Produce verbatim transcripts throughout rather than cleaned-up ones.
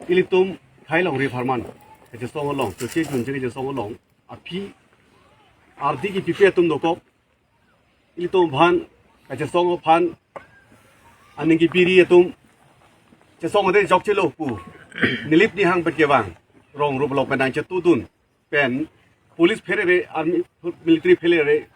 Ilitum Thailongri apharman kachesong along, Choche Jun kachesong along, aphi ardi kipipe atum dokok. Ilitum aphan, kachesong aphan aning kipiri atum, chesong ade jokchelo pu nilip nihang pen kevang rong rup along pen nangchetudun pen police pherere, army, military pherere,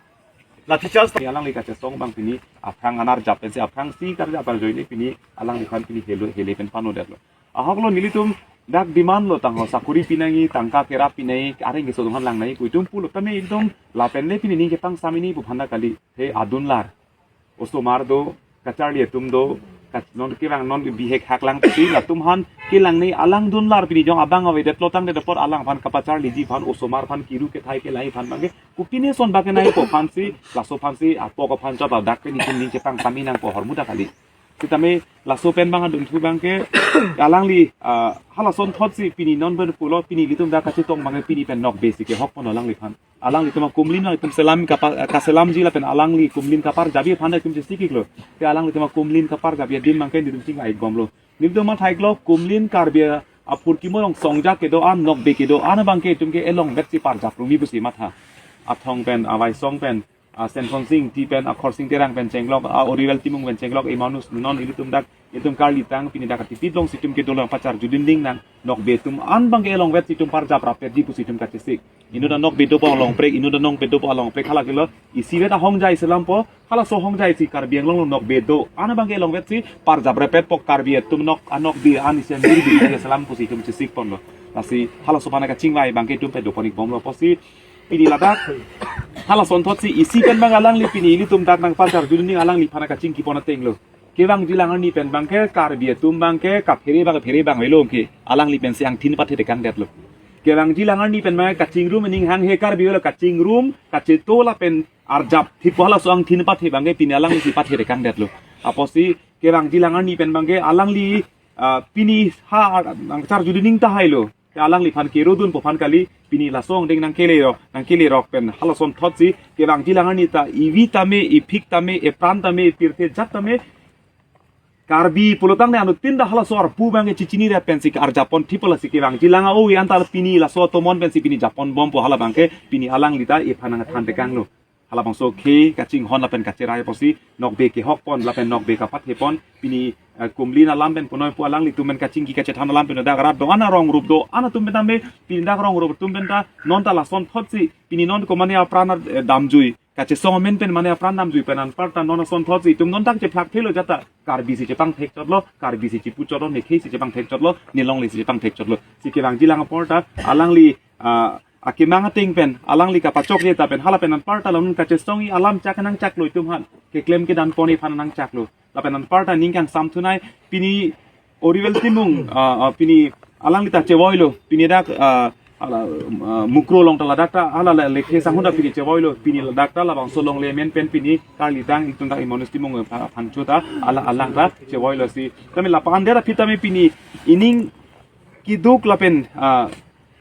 lathi charge. Alangli kachesong abang pini aphrang anar jap pensi aphrangsi karjap arjoine pini alangliphan pini helo hele pen panodetlo. Ahoklo, nelitum dak demand lo tangho, sakuri pinangji, tangka kerap pinangji, areng keso donghan lang nangji pu itum pulo tame itum lapen le pini ning kepangsamji pu aphan ta kali. He adunlar. Osomar do, kacharli atum do, kach-, non kevang non bihek hak lang pusi latum aphan kelang nangji, alang dunlar pini jong abang avedetlo tangdet apot alangphan kapacharliji aphan, osomar aphan kiru kethai kelangji aphan abangke kopine ason bak kenangji pu aphansi, laso aphansi apok aphan chot ladak pen itum ning kepangsamji nangpo ahormu ta kali. Sitame laso pen abang adunthu abangke alangli, ah, halason thotsi pini non pen pulo, pini ilitum dak kachetong abangke pini pen nokbe si kehok pon alangliphan. Alanglitum akumlin nangtum selam kapa-, kaselamji lapen alangli kumlin kaparjapji aphan itum chesikiklo. Te alanglitum akumlin kaparjapji adim abangke nelitum chingvaibomlo. Nelitum mathaiklo, kumlin Karbi aphurkimo along songja kedo-an, nokbe kedo-an abangke itum ke elongvetsi parjap rumi pusi matha. Athong pen, Awaisong pen, a, Senson Sing Ingti pen, Akhorsing Terang pen chenglok, a, Oriwel Timung pen chenglok, Emmanus non ilitum dak, itum karli tang pini dak katipit alongsi itum kedo along pacharjudun ding nang, nokbe atum an abangke elongvetsi itum parjap rapetji pusi itum kachesik. Inut anokbe dopo alongprek, inut anokbe dopo alongprek, halakelo isivet ahongjai selampo, halaso ahongjaisi Karbi Anglong along nokbe do-an abangke elongvetsi parjap rapetpo, Karbi atum nok anokbe an isi amirbi isi selam pusi itum chesik ponlo. Lasi halaso aphan kachingvai abangke itum pen dopon-ikbomlo pusi pini ladak halason thotsi isi pen abang alangli pini ilitum dak nangpacharjudun ding, alangliphan kachingkipon atenglo. Kevangji alang arni pen abangke Karbi atum abangke kaphere abang phere abang avelo ke, alangli pensi angthin pathe tekangdetlo. Kevangji alang arni pen abangke kachingrum, ining hanghe Karbi avelo, kachingrum, kacheto lapen arjap thippo, halaso angthin pathe abangke pini alanglisi pathe tekangdetlo. Apotsi kevangji alang arni pen abangke alangli, ah, pini ha nangcharjudun ding tahailo. Te alangliphan kerodunpo aphan kali, pini laso angdeng nangkelerok, nangkelerok pen halason thotsi kevangji alang arni ta ivi tame, iphik tame, epran tame, epirthe jat tame, Karbi pulotangte anuttin ta halaso arpu abangke chechinirap pensi arjap pon thippo, lasi kevangji alang a-oi anta pini laso atomon pensi pini jap ponbompo, hala abangke pini alangli ta ephan nangthan tekanglo. Halabangso ke kachinghon lapen kacherai apotsi nokbe kehok pon lapen nokbe kapathe pon pini, eh, kumlin alam pen punoi pu alanglitum pen kachingki kachethan alam pen dak rat do-an arong rup do-an atum pen tame pini dak rong rup atum pen ta non ta lason thotsi pini non ko mane apran, eh, damjui, kachesong amen pen mane apran damjui pen anparta non ason thotsi itum non dak chephlak thelo jata Karbi si chepangthek chotlo, Karbi si chepu chotlo, ne khei si chepangthek chotlo, ne longle si chepangthek chotlo. Si kevangji alang apor ta alangli, ah, akemang ateng pen alangli kapachokche ta pen hala pen anparta along kachesongji alam chak nangchaklo itum aphan, keklem kedan ponji aphan nangchaklo. Lapen anparta ning kangsam thunei pini Oriwel Timung, ah, ah, pini alangli ta chevoilo, pini dak, ah, hala, ah, Mukro along ta ladak ta, hala le, lekhe sanghun ta pini chevoilo, pini ladak ta labangso longle amen pen pini karli tang itum dak Emmanus Timung aphan, aphan chot ta, ala alang ta chevoilo si. Tame lapu-an dera aphi tame pini ining kiduk lapen, ah,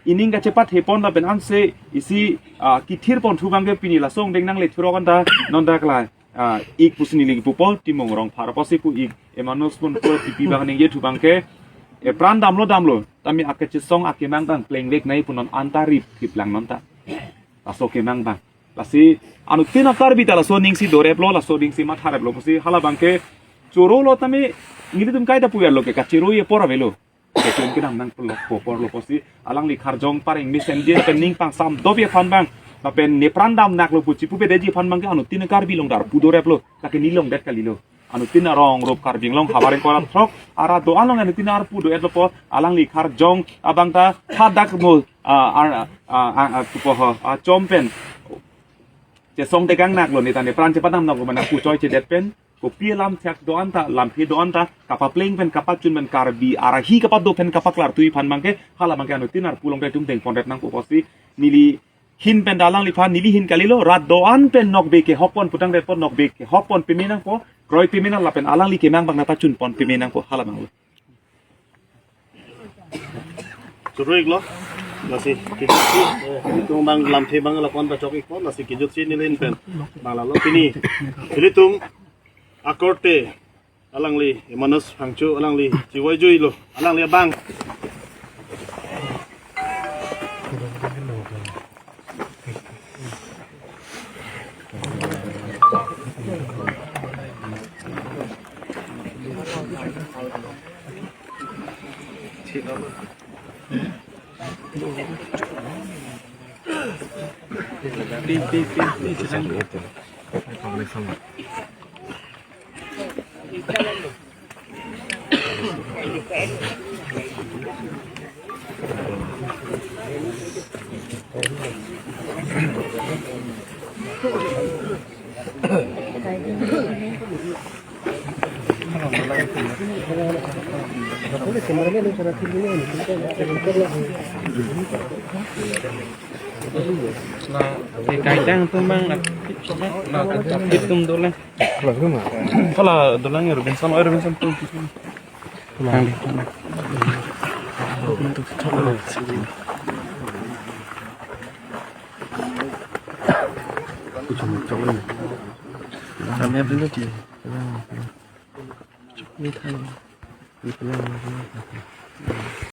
ining kachepathe pon lapen anse isi, ah, kithir ponthu abangke pini laso angdeng nangle thurok anta non dak la, ah, ik pusi neli pupo Timung Rongphar apotsi pu ik Emmanus pun pu tipi abang ningje thu abangke epran damlo damlo tame akechesong akemang abang plengvek nangji pu non anta rip thip lang non ta. Laso kemang abang. Lasi anuttin a-Karbi ta laso aning si doreplo, laso aning si mathareplo pusi hala abangke chorolo tame nelitum kaita puverlo ke kachoroi apor avelo. Keklem kedam nangpo apor lo pusi alangli karjong pareng mesenji pen ning pangsam dopi aphan abang, lapen nepran damnaklo pu chipupedeji aphan abangke anuttin Karbi along ta arpu doreplo, lake neli longdet kalilo. Anuttin arong rup Karbi Anglong havar ingkoi ra throk arat do-an along anuttin arpu do-etlo pu alangli karjong abang ta hadak mo, ah, ah, ah, ah, ah, pupo ho, ah, chom pen chesong tekangnaklo, ne ta nepran chepadamnaklo mane puchoi chedet pen. Kopi alam thak do-an ta, lamthe do-an ta, kapapleng pen, kapachun pen, Karbi arahi kapado pen kapaklartui aphan abangke, hala abangke anuttin arpu along ta itum dengpondet nangpo pusi, neli hin pen ta alangliphan, neli hin kalilo, rat do-an pen nokbe kehok pon putangdet apot nokbe kehok pon peme nangpo, kroi peme nang lapen alangli kemang abang nangpachun pon peme nangpo, hala abanglo. Choro-iklo, lasi kejutsi, eh, ilitum abang lamthe abang lapu-an pachok-ikpo, lasi kejutsi neli ahin pen abang lalo. Pini ilitum akorte alangli, Emmanus Phangcho alangli chivoijuilo, alangli abang. Kaitang atum abang, na, atum dolang. Hala dolang ya, Robinson, oh, Robinson tuh. Dolang. Kami apa dulu dia?